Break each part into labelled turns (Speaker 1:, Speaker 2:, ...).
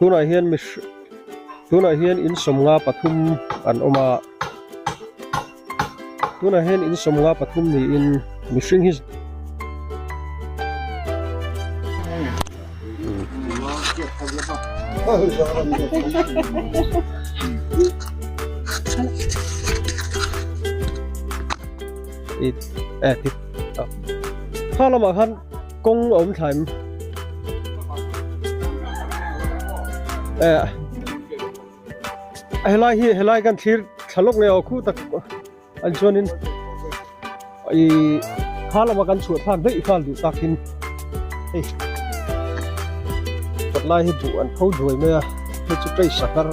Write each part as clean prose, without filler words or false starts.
Speaker 1: Tunah hian mi tunah hian in sawmnga pathum an awm a tunah hian in sawmnga pathum niin mihring hi Kha lamah khan kawng a awm thlai em? Helai hi helai kan thlir thla lawk nge aw khu tak an chuanin ih kha lama kan chhuah thlak daih nghal duh takin hei kawt lai hi buh an tho duai mai a hei chu tei sakar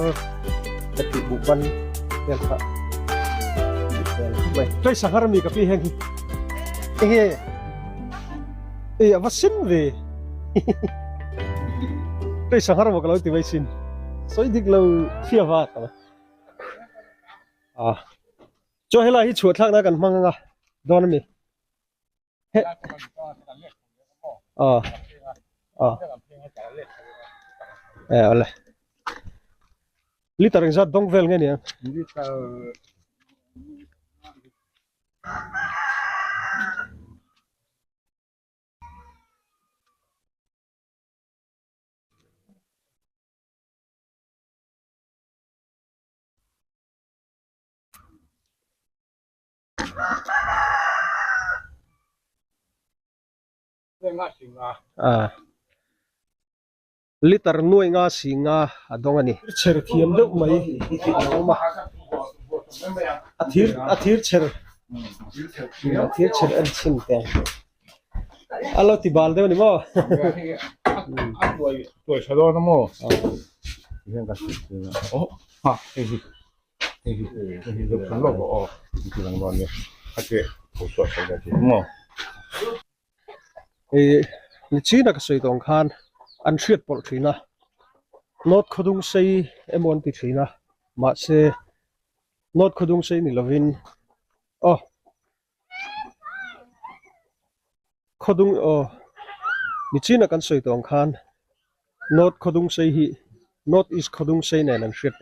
Speaker 1: ka tih buh ban vel kha tei sakar ami ka pi heng hi enge Ei a va sin ve Tei sanghar maw ka lo ti mai sin sawi dik lo thia va ka a chuan helai hi chhuah thlakna kan hmang anga dawn ami he a a e awle liter engzat dawng vel nge niang
Speaker 2: liter
Speaker 1: Liter nuai nga si nga a dawng a ni. Chher thiam deuh mai a lo awm a, a thir a thir chher a thir chher en chhin teh a lo ti bal deuh a ni maw.
Speaker 2: A tuai tuai tha dawn a maw hian ka hrilh thin a aw ha hei hi hei hi hei hi deuh lawk aw ti lang dawn nia a che tho chhuah chho ve thei maw.
Speaker 1: Ih nichina ka sawi tawng khan an hriat pawlh thin a, North Khawdung sei emaw an ti thin a, mahse North Khawdung sei ni lovin aw Khawdung aw nichina kan sawi tawng khan North Khawdung sei hi North East Khawdung sei nen an hriat pawlh.